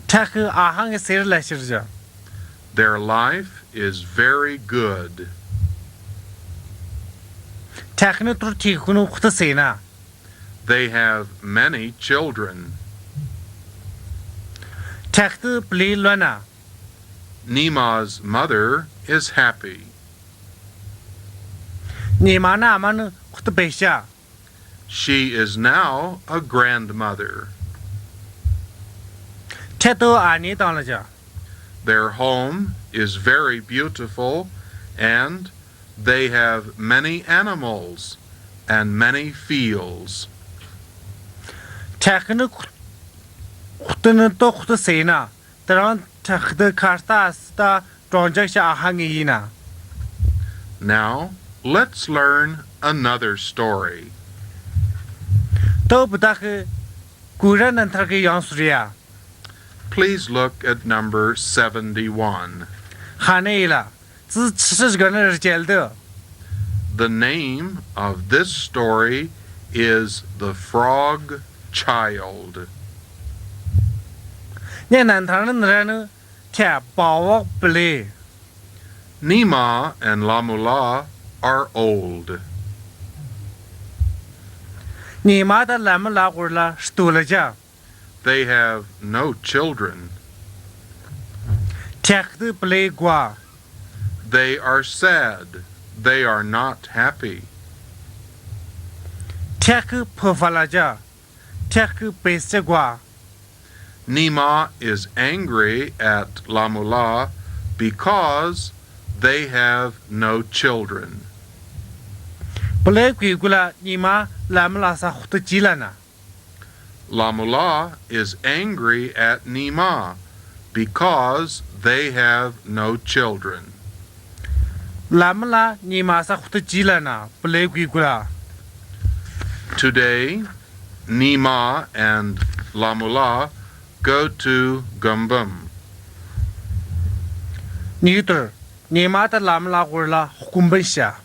Thakü ahang sir lashirja. Their life is very good. Thaknu tur thi khunu khuta sena. They have many children. Thaktu pli lona. Nima's mother is happy. Nima na amanu khuta besha. She is now a grandmother. Thetu ani tanglaja. Their home is very beautiful and they have many animals and many fields. Thaknu khutnu to khuta sena. Taran thakde karta asta tronjak sha ahang yina. Now, let's learn another story. To budak kura nan thar ke yang surya. Please look at number seventy-one. Khane ila. Tsi tsi gana rcheldo. The name of this story is The Frog Child. Ne nan thar nan ranu Thya bawak pele. Nima and Lamula are old. Nima ta Lamula gurla stulaja. They have no children. Thyak tu pele gua. They are sad. They are not happy. Thyak phafalaja. Thyak pesja gua. Nima is angry at Lamula because they have no children. Pele kui gula Nima Lamula sa khutu chilana. Lamula is angry at Nima because they have no children. Lamula Nima sa khutu chilana pele kui gula. Today, Nima and Lamula go to Gumbum. Niutur, Nima ta Lamula gurla Gumbum sha.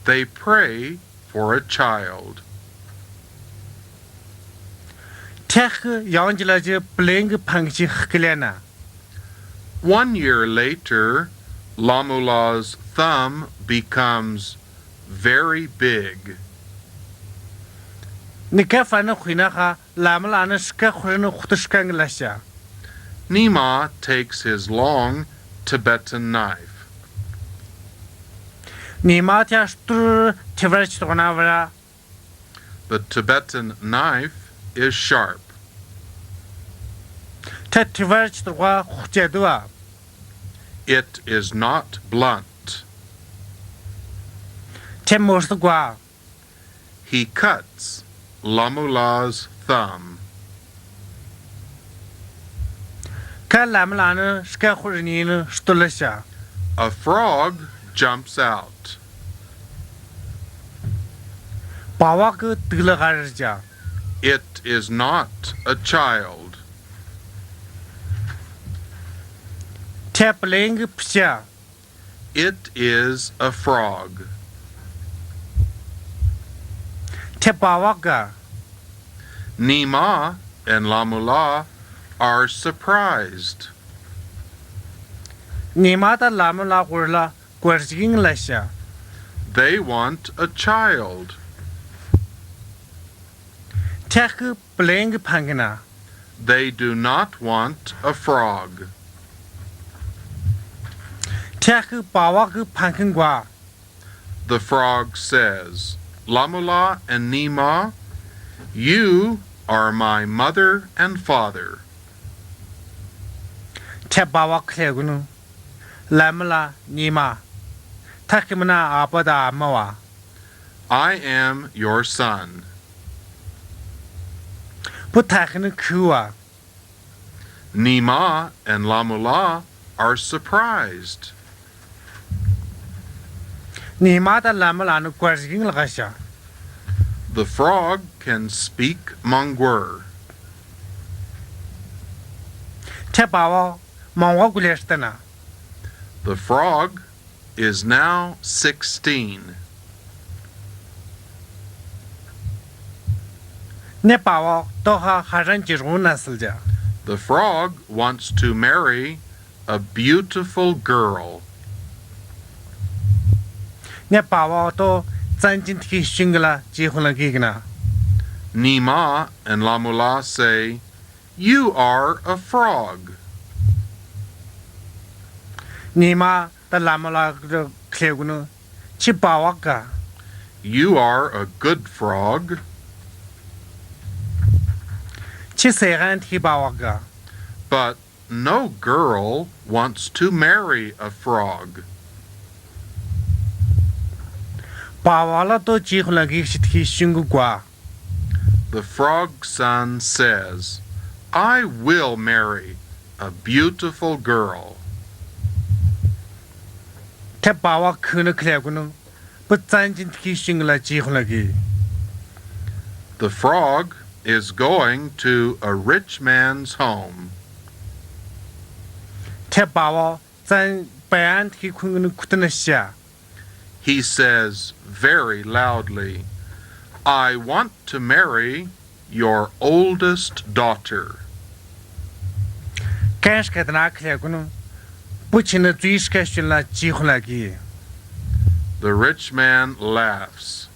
They pray for a child. Thyak yang jila je peleng pangchi khkilena. One year later, Lamula's thumb becomes very big. Nika fana khuina kha Lamula na shka khurinu khutu shka ngilasha. Nima takes his long Tibetan knife. Nima thya shtur thivar chitokna vara. The Tibetan knife is sharp. Thya thivar chitokwa khuchedua. It is not blunt. ཐད་མོ་སི་གོ་ཨ། He cuts Lamulaa's thumb. ཁ་ལ་མོ་ལ་ནི་སྐ་ཁུར་ནི་ནི་སྟོད་ལ་ཤ། A frog jumps out. བ་བ་གི་དུག་ལ་ག་རེ་ཅ། It is not a child. ཐད་པ་ལེན་གི་བུ་ཤ། It is a frog. ཐད་བ་བ་ག། Nima and Lamulaa are surprised. ཉི་མ་དང་ལ་མོ་ལ་གོར་ལ་གོར་ཅིག་ཡིན་ལ་ཤ། They want a child. ཐད་གི་པ་ལེན་གི་ཕན་གི་ན། They do not want a frog. ཐད་གི་བ་བ་གི་ཕན་གི་གོ་ཨ། The frog says, Lamulaa and Nima, you are my mother and father. ཐད་བ་བ་ཁ་ལེ་གུ་ནུ། ལ་མོ་ལ་ཉི་མ། ཐད་གི་མི་ན་ཨ་པ་དང་ཨ་མ་བ། I am your son. བུ་ཐད་གི་ནི་ཁུ་བ། Nima and Lamulaa are surprised. ཉི་མ་དང་ལ་མོ་ལ་ནི་གོར་ཅིག་ཡིན་ལ་ག་ཤ། The frog can speak Mangur. ཐད་བ་བ་མང་བ་གུ་ལེ་སྟ་ན། The frog is now sixteen. ནེ་བ་བ་ཏོ་ཧ་ཧ་རན་ཅི་རུང་ན་སལ་ཇ། The frog wants to marry a beautiful girl. ནེ་བ་བ་ཏོ་ཙན་ཅིན་ཐི་ཤིང་གི་ལ་ཅི་ཧུ་ལ་གི་གི་ན། Nima and Lamulaa say, You are a frog. ཉི་མ་དང་ལ་མོ་ལ་ཁ་ལེ་གུ་ནུ། ཁྱི་བ་བ་ག། You are a good frog. ཁྱི་སེ་གན་ཐི་བ་བ་ག། But no girl wants to marry a frog. བ་བ་ལ་ཏོ་ཅི་ཧུ་ལ་གི་ཤི་ཐི་ཤིང་གུ་གོ་ཨ། The frog's son says, I will marry a beautiful girl. ཐད་བ་བ་ཁུ་ནི་ཁ་ལེ་གུ་ནུ། བུ་ཙན་ཅིན་ཐི་ཤིང་ལ་ཅི་ཧུ་ལ་གི། The frog is going to a rich man's home. ཐད་བ་བ་ཙན་པ་ཡན་ཐི་ཁུ་ནི་ཁུ་ཏི་ན་ཤ། He says very loudly, I want to marry your oldest daughter. ཀན་ཤ་ཁ་ཏི་ན་ཁ་ལེ་གུ་ནུ། བུ་ཆི་ནི་ཙུའི་ཤ་ཁ་ཤུན་ལ་ཅི་ཧུ་ལ་གི། The rich man laughs.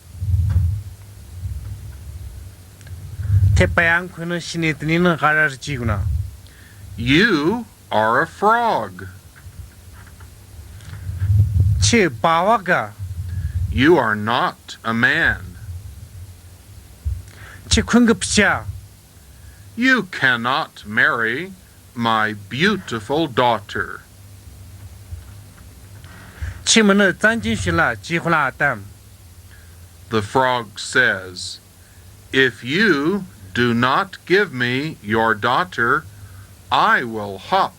ཐད་བ་ཡན་ཁུ་ནི་ཤི་ནི་ཏི་ནི་ནི་ག་ར་རི་ཅི་གུ་ན། You are a frog. ཁྱི་བ་བ་ག། You are not a man. ཁྱི་ཁུན་གི་བུ་ཤ། You cannot marry my beautiful daughter. ཁྱི་མི་ནི་ཙན་ཅིན་ཤུན་ལ་ཅི་ཧུ་ལ་ཏམ། The frog says, If you do not give me your daughter, I will hop.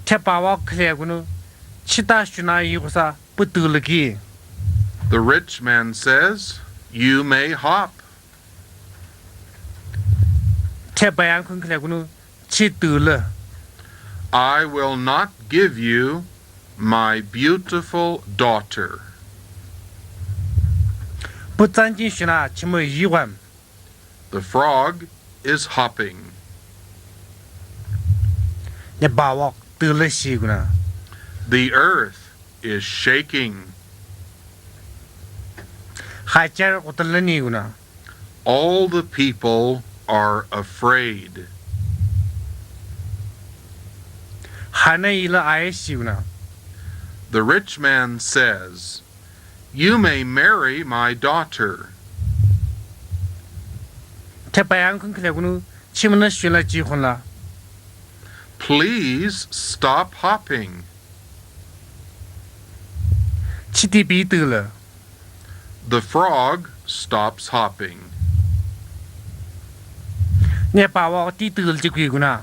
ཐད་བ་བ་ཁ་ལེ་གུ་ནུ། ཁྱི་ཏ་ཤུ་ན་ཡི་གུ་ས་བུ་ཏུ་ལ་གི། The rich man says, You may hop. ཐད་བ་ཡན་ཁུན་ཁ་ལེ་གུ་ནུ། ཁྱི་ཏུ་ལ། I will not give you my beautiful daughter. བུ་ཙན་ཅིན་ཤུན་ན་ཁྱི་མི་ཡི་གུ་ཨམ། The frog is hopping. ནེ་བ་བ་ཏུ་ལ་ཤི་གུ་ན། The earth is shaking. ཧ་ཅར་གོ་ཏུ་ལ་ནི་གུ་ན། All the people are afraid. ཧ་ན་ཡི་ལ་ཨའི་ཤི་གུ་ན། The rich man says, You may marry my daughter. ཐད་བ་ཡན་ཁུན་ཁ་ལེ་གུ་ནུ། ཁྱི་མི་ནི་ཤུན་ལ་ཅི་ཧུན་ལ། Please stop hopping. Chiti pi tüla. The frog stops hopping. Nepa wa ti tüla chikwi kuna.